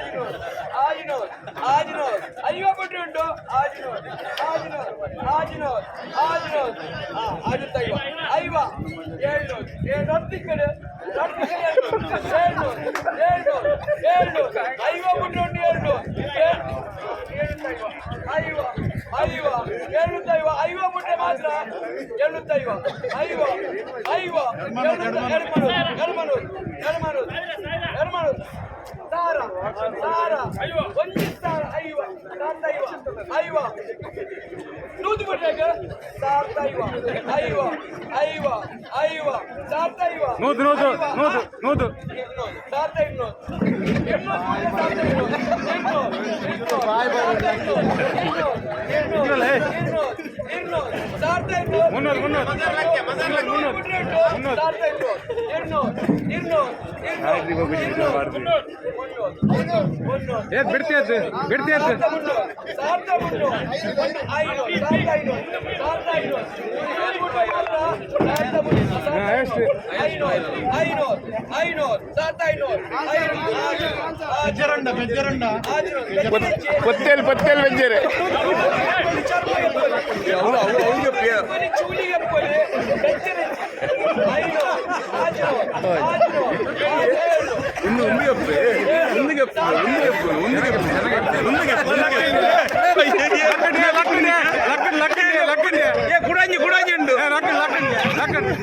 ಆಜಿನೂರು, ಆಜಿನೂರು, ಆಜಿನೂರು, ಐವ ಕೊಟ್ಟರೆ ಉಂಟು. ಆಜಿನೂರು, ಆಜಿನೂರು, ಆಜಿನೂರು, ಆಜಿನೂರು, ಆಜಿನೂರ ಐವ, ಐವ, ಏಳ್ನೂರು, ಏಳು, ಹತ್ತು ಕಡೆ, ಹತ್ತು ಕಡೆ, ಏಳ್ನೂರು, ಏಳ್ನೂರು, ಏಳ್ನೂರು, ಐವ ಬಿಟ್ಟರೆ ಉಂಟು. ಏಳ್ನೂರು, ಏಳ್ನೂರ ಐವ, ಐವ, ಏಳ್ನೂರ ಐವ, ಐವ ಬಿಟ್ಟರೆ ಮಾತ್ರ. ಏಳ್ನೂರ ಐವ, ಐವ, ಐವ, ಏಳ್ನೂರ, ಎರಡ್ಮನೂರು, ಎರಡ್ಮನೂರು, ಎರಡ್ಮನೂರು, ಎರಡ್ಮನೂರು, ಸಾರ, ಸಾರ, ಒಂದು ಸಾರ ಐವ, ಸಾವಿರದ ಐವ, ಐವ, ನೂತು ಬಿಟ್ಟಾಗ ಸಾವಿರದ ಐವ, ಐವ, ಐವ, ಐವ, ಸಾವಿರದ ಐವ. ನೂತು, ನೂತು, ನೂತು, ನೂತು. ಇನ್ನೂರು, ಸಾವಿರದ ಇನ್ನೂರು, ಇನ್ನೂರು ಬಿಟ್ರೆ ಸಾವಿರದ ಇನ್ನೂರು, ಇನ್ನೂರು, ಇನ್ನೂರು, ಸಾವಿರದ ಇನ್ನೂರು, ಇನ್ನೂರು, ಇನ್ನೂರು, ಇನ್ನೂರು, ಇನ್ನೂರು, ಸಾವಿರದ ಇನ್ನೂರು. ಮುನ್ನೂರು, ಮುನ್ನೂರು. ಮುನ್ನೂರು ಬಿಟ್ರೆ ಉಂಟು. ಸಾವಿರದ ಇನ್ನೂರು, ಇನ್ನೂರು, ಇನ್ನೂರು, ಇನ್ನೂರು, ಇನ್ನೂರು, ಮುನ್ನೂರು, ಮುನ್ನೂರು. ಏ, ಬಿಡ್ತೀಯತ್ತು, ಬಿಡ್ತೀಯತ್ತು. ಸಾವಿರದ ಮುನ್ನೂರು, ಸಾವಿರದ ಮುನ್ನೂರು, ಐನೂರು, ಸಾವಿರದ ಐನೂರು, ಸಾವಿರದ ಐನೂರು, ಮುನ್ನೂರು ಬಿಟ್ಟು ಮಾತ್ರ. ಸಾವಿರದ ಮುನ್ನೂರು, ಹಾ, ಎಷ್ಟು? ಐನೂರು, ಐನೂರು, ಐನೂರು, ಸಾವಿರದ ಐನೂರು, ಐನೂರು. ಪತ್ತೇಲ್ ಪತ್ತೇಲ್ ಬೆಂಜೇರೆ. ಒಂದು ಒಂದು ಒಂದು ಗೆಪ್ಪು, ಒಂದು ಗೆಪ್ಪು, ಒಂದು ಗೆಪ್ಪು, ಒಂದು ಗೆಪ್ಪು, ಒಂದು ಗೆಪ್ಪು. ಲಕ್ಕಂಡೆ, ಲಕ್ಕಂಡೆ, ಲಕ್ಕಂಡೆ, ಲಕ್ಕಂಡೆ, ಲಕ್ಕಂಡೆ. ಏ, ಕುಡಂಜಿ ಕುಡಂಜಿ ಉಂಟು. ಏ, ಲಕ್ಕಂಡೆ, ಲಕ್ಕಂಡೆ, ಲಕ್ಕಂಡೆ.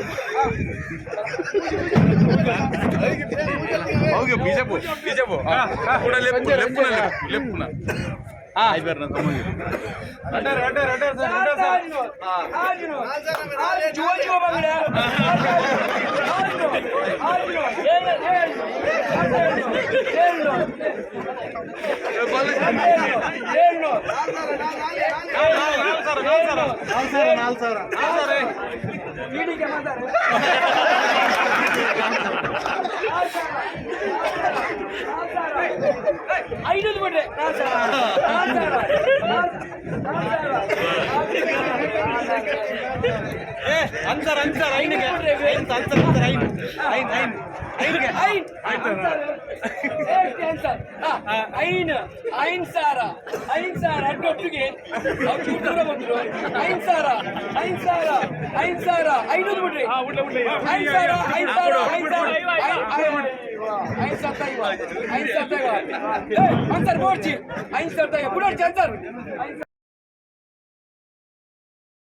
ಅವುಗೆ ಬಿಜಪು ಬಿಜಪು ಕೂಡ ಲೆಪ್ಪು ಲೆಪ್ಪುನ ಲೆಪ್ಪುನ ಅಡ್ಡಾರೆ, ಅಡ್ಡಾರೆ, ಅಡ್ಡಾರೆ ಸರ್, ಅಡ್ಡಾರೆ ಸರ್. ಜುವ ಜುವ ಬಂಗಡ. ಏಳು, ಏಳು, ಏಳು, ಏಳು, ಏಳು. ಐನೂರು ಬಿಡ್ರೆ. ನಾಲ್ಕು ಸಾವಿರ, ನಾಲ್ಕು ಸಾವಿರ, ನಾಲ್ಕು ಸಾವಿರ. ಅನ್ಸರ್, ಅನ್ಸರ್, ಐನಿಗೆ. ಐನ್, ಅನ್ಸರ್, ಅನ್ಸರ್, ಐನ್. ಐನ್, ಐನ್. ಐನ್ಗೆ. ಐನ್ ಆನ್ಸರ್, ಐನ್, ಐನ್ ಸಾವಿರ, ಐನ್ ಸಾವಿರ ಅಡ್ಡೊಟ್ಟಿಗೆ ಅವ್ರು ದೂರ ಬಂದ್ರು. ಐನ್ ಸಾವಿರ, ಐನ್ ಸಾವಿರ, ಐನ್ ಸಾವಿರ, ಐನೂರು ಬಿಡ್ರಿ. ಐನ್ ಸಾವಿರ, ಐನ್ ಸಾವಿರ, ಐನ್ ಸಾವಿರ, ಐನ್ ಸಾವಿರ ಐವ, ಐನ್ ಸಾವಿರ ಐವ. ಏ, ಅನ್ಸರ್ ಬೋಡ್ಚಿ. ಐನ್ ಸಾವಿರ ಐವ ಬುಡೋಡ್ಚಿ ಅನ್ಸರ್. ಐನ್.